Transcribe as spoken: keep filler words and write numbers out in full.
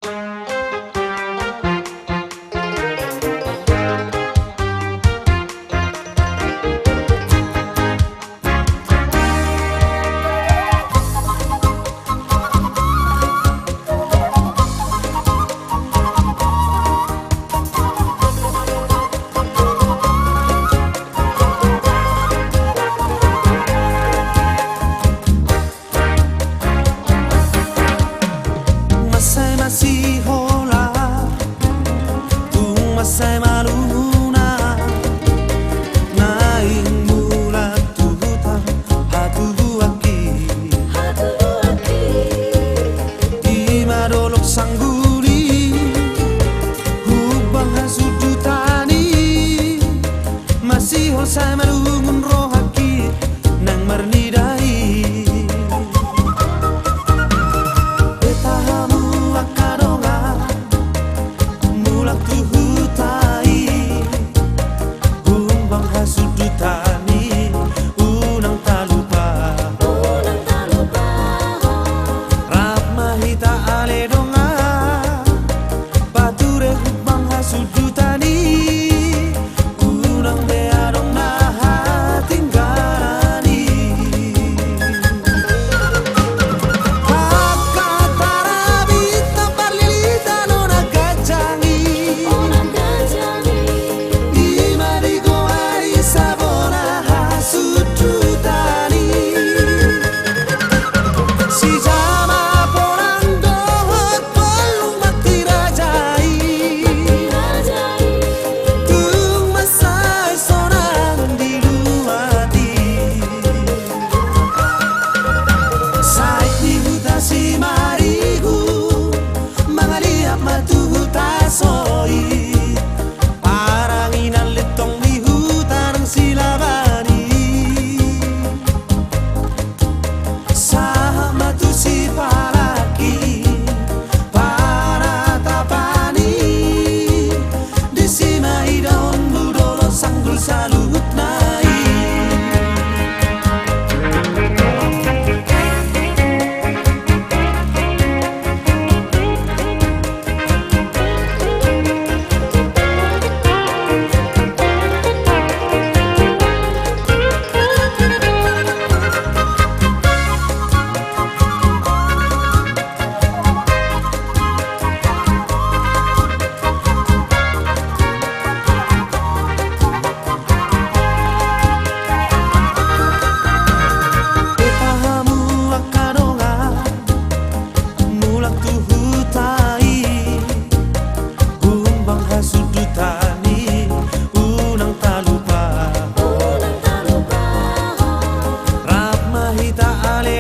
Mansai masihola, tung mansai malungun, naeng mulak tu huta hatubuanki. Hatubuanki. Ima dolok Sangguli, humbang hasudutan i, masihol sai malungun rohangki nang marnida i. Beta hamu angka dongan, mulak tu huta i, humbang hasudutan i, unang talupa. Unang talupa. Rap ma hita ale dongan, pature humbang hasudutan i, unang be adong na hatinggalan i. Angka tarabinta parlilita nona ganjang i. Nona ganjang i. Ima digoari sabona hasudutan i. Sijama polang dohot pollung mati raja i. Mati raja i. Tung mansai sonang di luat i. Saik di huta Simarigu, mangaliat ma tu huta Soit. Paranginan lintong di huta nang silaban i. Sahat ma tu sipalak i, panatapan i, disi ma idaonmu dolok Sanggul saluhutna i. Beta hamu angka dongan, mulak tu huta i, humbang hasudutan i, unang talupa. Unang talupa. Rap ma hita ale